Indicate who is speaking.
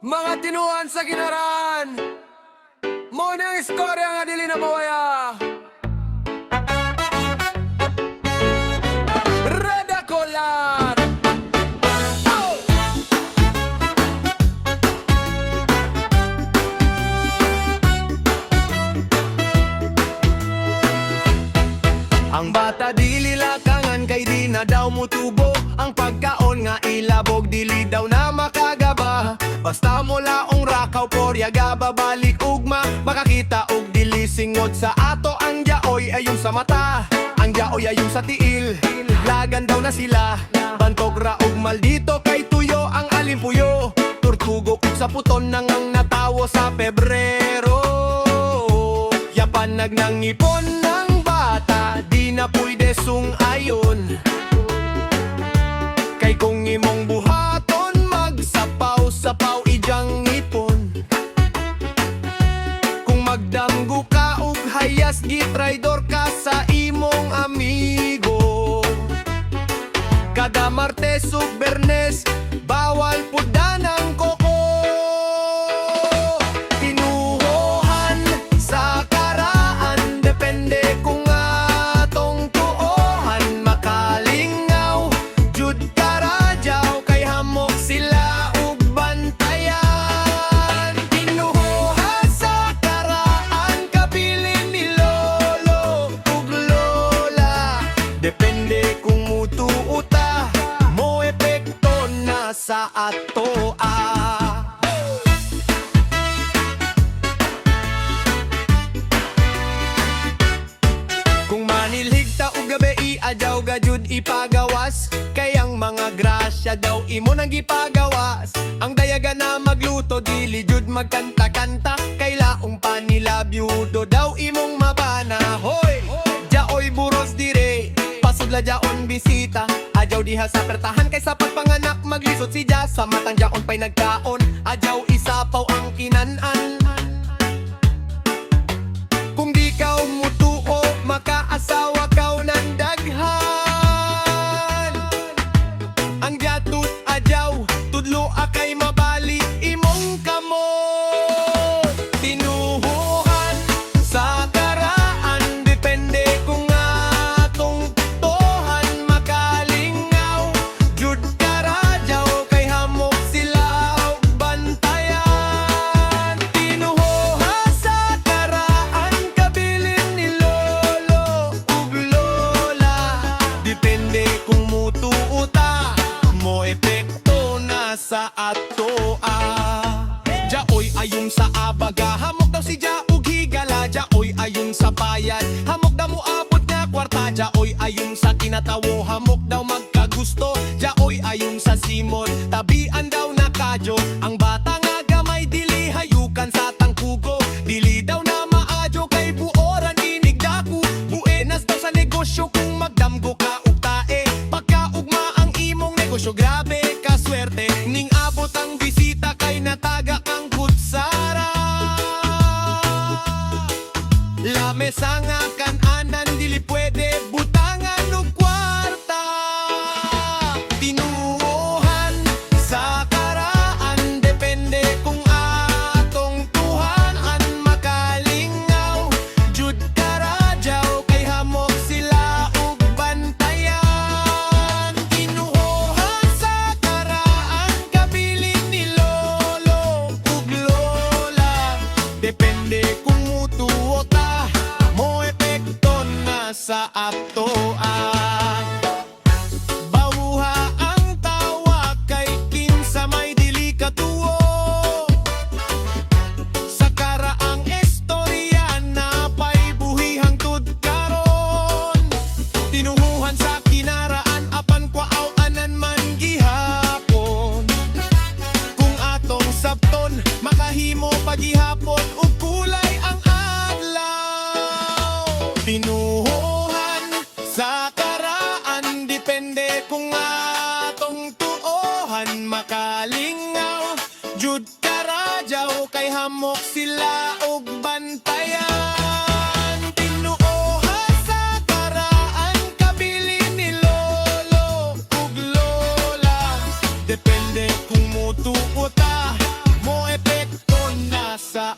Speaker 1: Mga tinuohan sa Kinaraan. Mao ni ang istorya nga dili na mawaya. Reda Kolar. Oh!
Speaker 2: Ang bata dili lakangan kay di na daw mutubo. Ang pagkaon nga ilabog, dili daw na makagaba. Basta mo laong rakaw porya gababalik ugma. Makakita og dili singot sa ato. Ang jaoy ayon sa mata, ang jaoy ayon sa tiil. Lagan daw na sila. Bantog ra og maldito kay tuyo ang alimpuyo. Turtugo sa puton nang ang natawo sa Pebrero. Yapan nagnangipon ng bata, di na pwede sung ayon. Kay kung imong buhaton, magsapaw-sapaw ijang ngipon. Kung magdamgo ka og hayas, gitraidor ka sa imong amigo. Kada Martes ug Bernes, bawal pud ang koko. Tinuohan sa karaan, depende kung atong tuohan. Makalingaw jud karadyaw kay hamok sila ug bantayan. Tinuohan sa karaan, kabilin ni lolo ug lola. Depende kung mutuo ta, mo epekto na sa atoa. Kung manilhig ta og gabi, adyaw gajud ipagawas. Kay ang mga grasya daw imo nang gipagawas. Ang dayaga na magluto, dili jud magkanta-kanta. Kay laong pa nila byudo daw imong mabana. Hoy! Jaoy buros dire, pasudla jaon bisita. Adyaw diha sa pertahan kay sa pagpanganak maglisod si Ja. Sa matang jaon pa'y nagkaon, adyaw isapaw ang kinan-an. Kung di ka mutuo, makaasawa ka ng daghan. Ang jatut adyaw, tudlo akay mabali imong kamot. Tinuhuhan sa karaan, depende kung atong tuohan. Makalingaw jud karadyaw kay hamok sila og bantayan. Tinuhuhan sa karaan, kabilin ni lolo ug lola. Depende kung mutuo ta, mo epekto na sa atoa. Jaoy ayon sa abaga, hamok daw si Ja og higala. Jaoy ayon sa payad, hamok daw moabot nga kwarta. Jaoy ayon sa kinatawo, hamok daw magkagusto. Jaoy ayon sa simot, tabian daw na kadyo. Ang bata nga gamay dili hayukan sa tangkugo. Dili daw na maadyo kay buoran inigdaku. Buenas daw sa negosyo kung magdamgo ka og tae. Pagkaugma ang imong negosyo, grabe ka swerte. Ning abot ang bisita kay nataga kang kutsara. Lamesa nga kananan dili pwede butangan og kwarta. Tinuohan sa karaan, depende kung atong tuhan. Makalingaw jud karadyaw kay hamok sila og bantayan. Tinuohan sa karaan, kabilin ni lolo ug lola. Depende kung mutuo ta, mo epekto na sa atoa. Bawuha ang tawa kay kinsa may dili katuo. Sa karaang istorya na pa'y buhi hangtod karon. Tinuhuhan sa kinaraan apan kwaaw anan man gihapon. Kung atong sabton, makahimo pagihapon ug kulay ang adlaw. Tinuhuhan sa karaan, depende kung atong tuohan. Makalingaw jud karadyaw kay hamok sila og bantayan. Tinuohan sa karaan, kabilin ni lolo ug lola. Depende kung mutuo ta, mo Sa